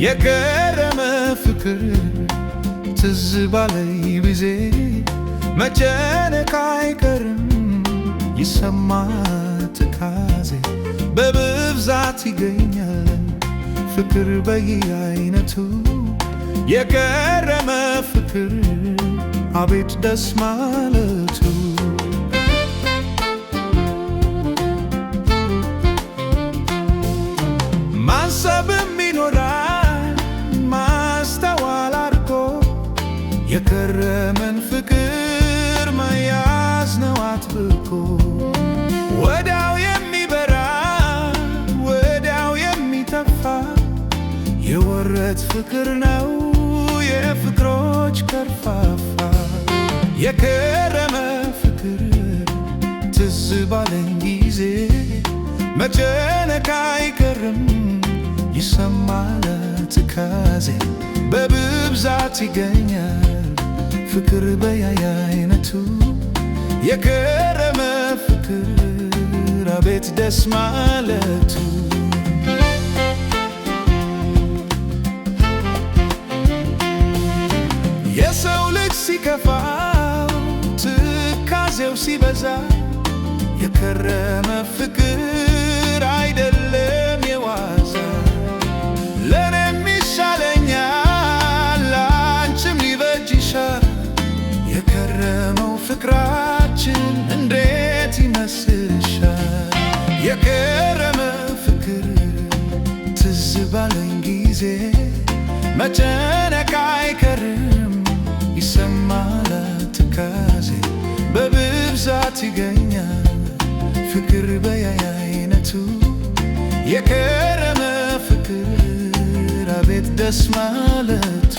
የከረመ ፍቅር ትዝ ባለኝ ጊዜ መጨነቅ አይቀርም ይሰማል ትካዜ። በብዛት ይገኛል ፍቅር በየአይነቱ፣ የከረመ ፍቅር አቤት ደስ ማለቱ። ማሰብም ይኖራል ማስተዋል አርጎ፣ የከረመን ፍቅር መያዝ ነው አጥብቆ። ወዲያው የሚበራ ወዲያው የሚጠፋ የወረት ፍቅር ነው የፍቅሮች ከርፋፋ። የከረመ ፍቅር ትዝ ባለኝ ጊዜ መጨነቅ አይቀርም ይሰማል ትካዜ። በብዛት ይገኛል ፍቅር በየአይነቱ፣ የከረመ ፍቅር አቤት ደስ ማለቱ። የሰው ልጅ ሲከፋው ትካዜው ሲበዛ የከረመ ፍቅር አይደለም የዋዛ። ለእኔም ይሻለኛል ላንቺም ሊበጅሻል፣ የከረመው ፍቅራችን እንዴት ይመስልሻል? የከረመ ፍቅር ትዝ ባለኝ ጊዜ መጨነቅ አይቀርም ይሰማል ትካዜ። በብዛት ይገኛል ፍቅር በየአይነቱ፣ የከረመ ፍቅር አቤት ደስ ማለቱ።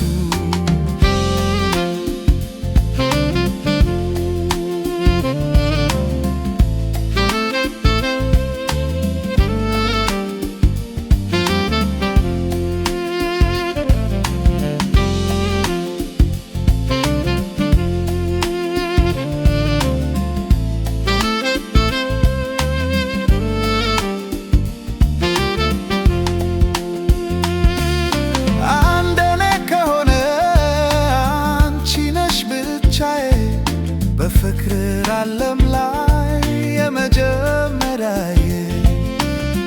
አንደኔ ከሆነ አንቺ ነሽ ብቻዬ፣ በፍቅር ዓለም ላይ የመጀመሪያዬ።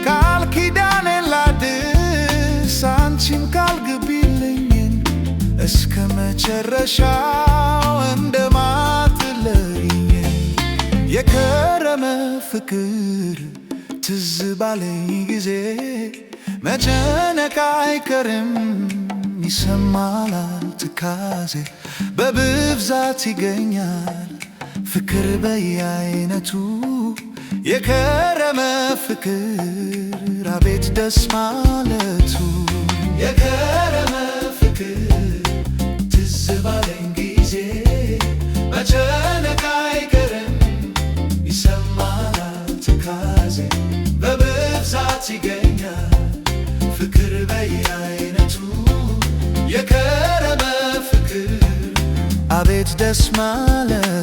ቃል ኪዳኔን ላድስ አንቺም ቃል ግቢልኝን እስከ መጨረሻው እንደማትለይኝ። የከረመ ፍቅር ትዝ ባለኝ ጊዜ መጨነቅ አይቀርም ይሰማል ትካዜ። በብዛት ይገኛል ፍቅር በየአይነቱ፣ የከረመ ፍቅር አቤት ደስ ማለቱ። የከረመ ፍቅር ትዝ ባለኝ ጊዜ መጨነቅ አይቀርም ይሰማል ትካዜ። በብዛት ይገኛል ፍቅር በየአይነቱ፣ የከረመ ፍቅር አቤት ደስ ማለቱ።